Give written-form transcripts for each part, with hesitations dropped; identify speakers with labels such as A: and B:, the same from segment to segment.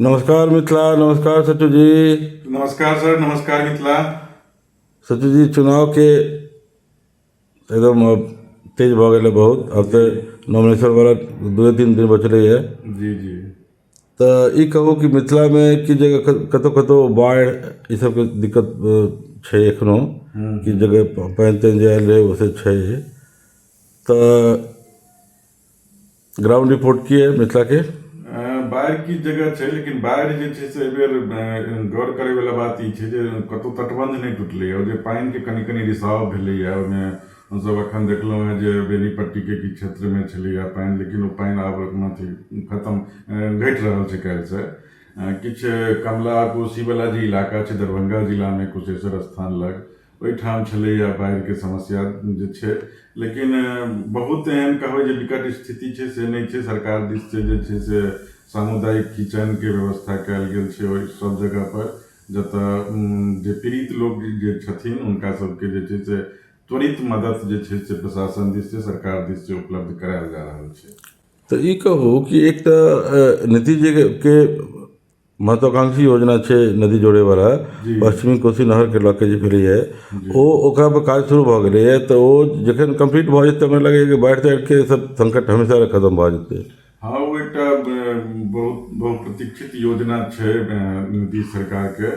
A: नमस्कार मिथिला, नमस्कार सचू जी।
B: नमस्कार सर, नमस्कार मिथिला।
A: सचू जी, चुनावके एकदम अब तेज भऽ गेलै बहुत। आब तऽ नॉमिनेशन वाला 2-3 दिन बचलैए।
B: जी जी।
A: तऽ ई कहू कि मिथिलामे कि जगह कतहु कतहु बाढ़ि ई सबके दिक्कत छै एखनो, कि जगह पानि तानि जे आयल रहै ओ से छै। तऽ ग्राउंड रिपोर्ट की है मिथिलाके?
B: बाढ़ि किछु जगह छै, लेकिन बाढ़ि जे छै से एहिबेर गौर करैवला बात ई छै जे कतहु तटबन्ध नहि टूटलैए। ओ जे पानिके कनि कनि रिसाव भेलैए, ओहिमे हमसभ एखन देखलहुँ हेँ जे बेनीपट्टीके किछु क्षेत्रमे छलैए पानि, लेकिन ओ पानि आब अथी खतम घटि रहल छै काल्हिसँ। किछु कमला कोसीवला जे इलाका छै दरभंगा जिलामे कुशेश्वर स्थान लग, ओहिठाम छलैए बाढ़िके समस्या जे छै, लेकिन बहुत एहन कहबै जे विकट स्थिति छै से नहि छै। सरकार दिससँ जे छै से सामुदायिक किचनके व्यवस्था कयल गेल छै ओहि सब जगहपर, जतय जे पीड़ित लोक जे छथिन हुनका सबके जे छै से त्वरित मदति जे छै से प्रशासन दिससँ, सरकार दिससँ उपलब्ध करायल जा रहल छै।
A: तऽ ई कहू कि एक तऽ नीतीश जीके महत्वाकांक्षी योजना छै नदी जोड़ैवला, पश्चिमी कोसी नहरके लऽ के जे भेलैए, ओ ओकरा पर काज शुरू भऽ गेलैए। तऽ ओ जखन कम्प्लीट भऽ जेतै, हमरा लगैए कि बाढ़ि ताढ़िके सब संकट हमेशा खतम भऽ जेतै।
B: हँ, ओ एकटा बहुत बहुत प्रतीक्षित योजना छै नीतीश सरकारके,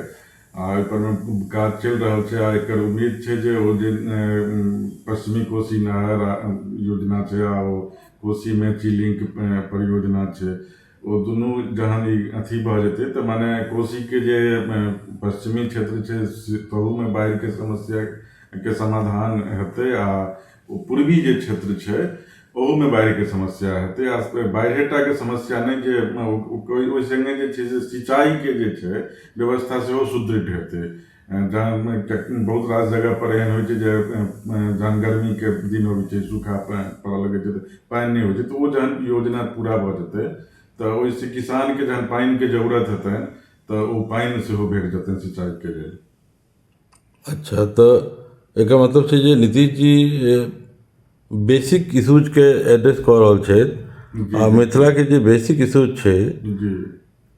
B: आ ओहिपर मे काज चलि रहल छै। आ एकर उम्मीद छै जे ओ जे पश्चिमी कोसी नहर योजना छै आ ओ कोसी मेची लिंक परियोजना छै, ओ दुनू जहन ई अथी भऽ जेतै तऽ मने कोसीके जे पश्चिमी क्षेत्र छै तहूमे बाढ़िके समस्याके समाधान हेतै, आ ओ पूर्वी जे क्षेत्र छै ओहूमे बाढ़िके समस्या हेतै। आ बाढ़िएटाके समस्या नहि, जे ओहि सङ्गे जे छै से सिंचाइके जे छै व्यवस्था सेहो सुदृढ़ हेतै। जहन बहुत रास जगहपर एहन होइ छै जे जहन गर्मीके दिन अबै छै, सूखा पड़ऽ लगै छै तऽ पानि नहि होइ छै, तऽ ओ जहन योजना पूरा भऽ जेतै तऽ ओहिसँ किसानके जहन पानिके जरूरत हेतनि तऽ ओ पानि सेहो भेट जेतनि सिंचाइके लेल।
A: अच्छा, तऽ एकर मतलब छै जे नीतीश जी बेसिक इश्यूजके एड्रेस कऽ रहल छथि, आ मिथिलाके जे बेसिक इश्यूज छै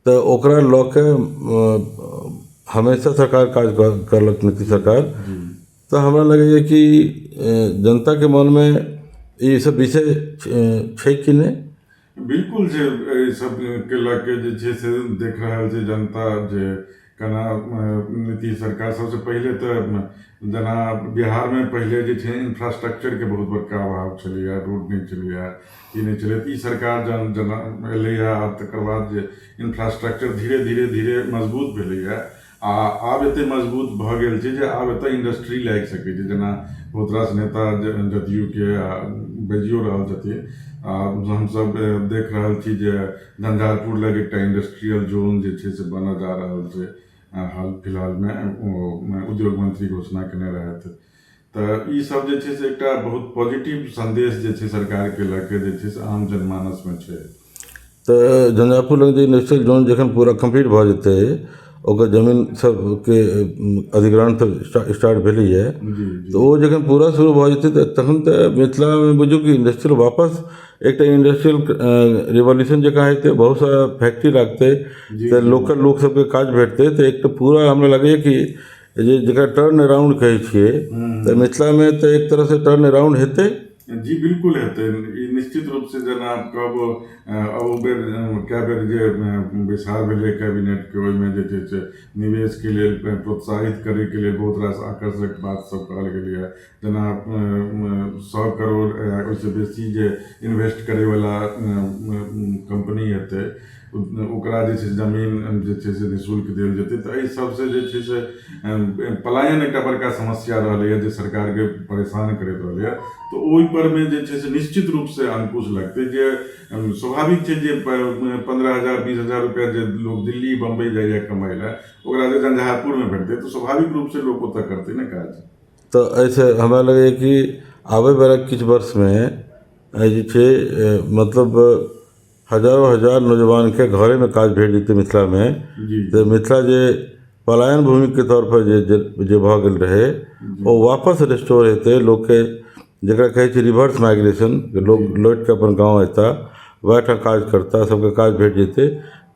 A: तऽ ओकरा लऽ के हमेशा सरकार काज करलक नीतीश सरकार। तऽ हमरा लगैए कि जनताके मनमे ई सब विषय छै कि नहि?
B: बिल्कुल छै। एहि सबके लऽ के जे छै से देख रहल छै जनता जे केना नीतीश सरकार सबसँ पहिले तऽ जेना बिहारमे पहिले जे छै इन्फ्रास्ट्रक्चरके बहुत बड़का अभाव छलैए, रोड नहि छलैए, ई नहि छलै। तऽ ई सरकार जहन जेना एलैए आ तकर बाद जे इन्फ्रास्ट्रक्चर धीरे धीरे धीरे मजबूत भेलैए, आ आब एतेक मजबूत भऽ गेल छै जे आब एतय इंडस्ट्री लागि सकै छै। जेना बहुत रास नेता जदयूके बाजियो रहल छथिन, आ हमसभ देख रहल छी जे झंझारपुर लग एकटा इंडस्ट्रियल जोन जे छै से बनऽ जा रहल छै। हाल फिलहालमे ओ उद्योग मंत्री घोषणा केने रहथि। तऽ ईसभ जे छै से एकटा बहुत पॉजिटिव सन्देश जे छै सरकारके लऽ के जे छै से आम जनमानसमे छै।
A: तऽ झंझारपुर लग जे इंडस्ट्रियल जोन जखन पूरा कम्प्लीट भऽ जेतै, ओकर जमीन सबके अधिग्रहण सब स्टार्ट भेलैए, तऽ ओ जखन पूरा शुरू भऽ जेतै तऽ तखन तऽ मिथिलामे बुझू कि इंडस्ट्रियल वापस एकटा इंडस्ट्रियल रिवॉल्यूशन जकाँ हेतै, बहुत सारा फैक्ट्री लागतै, तऽ लोकल लोक सबके काज भेटतै। तऽ एक तऽ पूरा हमरा लगैए कि जे जकरा टर्न अराउंड कहै छियै, तऽ मिथिलामे तऽ एक तरहसँ टर्न अराउंड हेतै।
B: जी बिल्कुल हेतै ई निश्चित रूपसँ। जेना कहब अहू बेर कए बेर जे बैसार भेलै कैबिनेटके, ओहिमे जे छै से निवेशके लेल प्रोत्साहित करैके लेल बहुत रास आकर्षक बात सब कहल गेलैए। जेना 100 करोड़ ओहिसँ बेसी जे इन्वेस्ट करैवला कम्पनी हेतै, ओकरा जे छै जमीन जे छै से निःशुल्क देल जेतै। तऽ एहि सबसँ जे छै से पलायन एकटा बड़का समस्या रहलैए जे सरकारके परेशान करैत रहलैए, तऽ ओहि परमे जे छै से निश्चित रूपसँ अंकुश लगतै। जे स्वाभाविक छै जे 15,000 20,000 रुपैआ जे लोक दिल्ली बम्बई जाइए कमाइ लए, ओकरा जे झंझारपुरमे भेटतै तऽ स्वाभाविक रूपसँ लोक ओतऽ करतै ने काज।
A: तऽ एहिसँ हमरा लगैए कि आबयवला किछु वर्षमे जे छै मतलब हजारो हजार नौजवानके घरेमे काज भेट जेतै मिथिलामे। तऽ मिथिला जे पलायन भूमिके तौरपर जे जे जे भऽ गेल रहै, ओ वापस रिस्टोर हेतै। लोकके जकरा कहै छै रिवर्स माइग्रेशन, लोक लौटि कऽ अपन गाँव अयता, वएह ठाम काज करता, सबके काज भेट जेतै।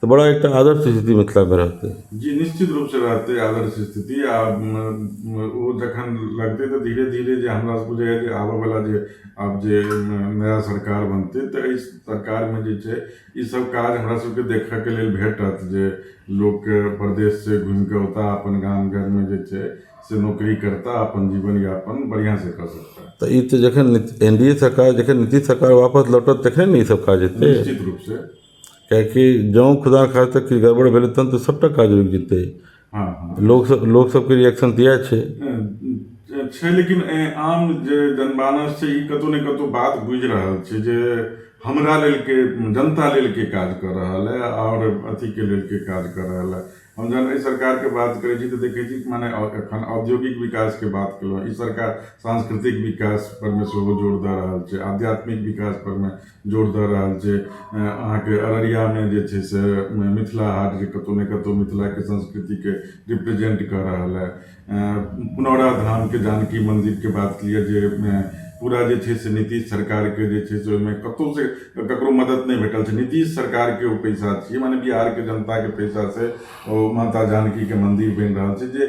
A: तऽ बड़ा एकटा आदर्श स्थिति मिथिलामे रहतै।
B: जी, निश्चित रूपसँ रहतै आदर्श स्थिति। आ ओ जखन लगतै तऽ धीरे धीरे जे हमरा बुझाइए जे आबयवला जे आब जे नया सरकार बनतै, तऽ एहि सरकारमे जे छै ई सब काज हमरा सबके देखयके लेल भेटत जे लोक परदेशसँ घुमि कऽ औता, अपन गाम घरमे जे छै से नौकरी करता, अपन जीवन यापन बढ़िआँसँ कऽ सकता।
A: तऽ ई तऽ जखन एनडीए सरकार, जखन नीतीश सरकार वापस लौटत, तखने ने ई सब काज हेतै।
B: निश्चित रूपसँ।
A: कियाकि जँ खुदा खास्ता किछु गड़बड़ भेलै, तहन तऽ सभटा काज रुकि जेतै।
B: हँ हँ
A: लोक सबके रिएक्शन तऽ इएह छै।
B: छै, लेकिन आम जे जनमानस छै, ई कतहु ने कतहु बात बुझि रहल छै जे हमरा लेल के, जनता लेल के काज कऽ रहल है आओर अथीके लेल के काज कऽ रहल है। हम जहन एहि सरकारके बात करै छी तऽ देखै छी, माने एखन औद्योगिक विकासके बात केलहुँ, ई सरकार सांस्कृतिक विकास परमे सेहो जोर दऽ रहल छै, आध्यात्मिक विकास परमे जोर दऽ रहल छै। अहाँके अररियामे जे छै से मिथिला हाट, जे कतहु ने कतहु मिथिलाके संस्कृतिके रिप्रेजेंट कऽ रहल है। पुनौरा धामके जानकी मन्दिरके बात लिअ, जे पूरा जे छै से नीतीश सरकारके जे छै से ओहिमे कतहुसँ ककरो मदद नहि भेटल छै। नीतीश सरकारके ओ पैसा छियै, माने बिहारके जनताके पैसासँ ओ माता जानकीके मन्दिर बनि रहल छै, जे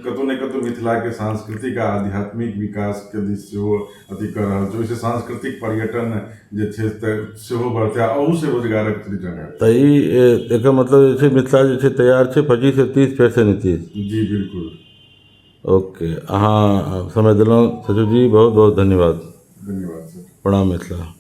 B: कतहु ने कतहु मिथिलाके सांस्कृतिक आ आध्यात्मिक विकासके दिस सेहो अथी कऽ रहल छै। ओहिसँ सांस्कृतिक पर्यटन जे छै तऽ सेहो बढ़तै आ अहूसँ रोजगारक सृजन हेतै।
A: तऽ ई एकर मतलब जे छै, मिथिला जे छै तैयार छै 25 से 30, फेरसँ नीतीश।
B: जी, बिल्कुल।
A: ओके, अहाँ समय देलहुँ सचिव जी, बहुत बहुत धन्यवाद।
B: धन्यवाद सर।
A: प्रणाम मिथिला।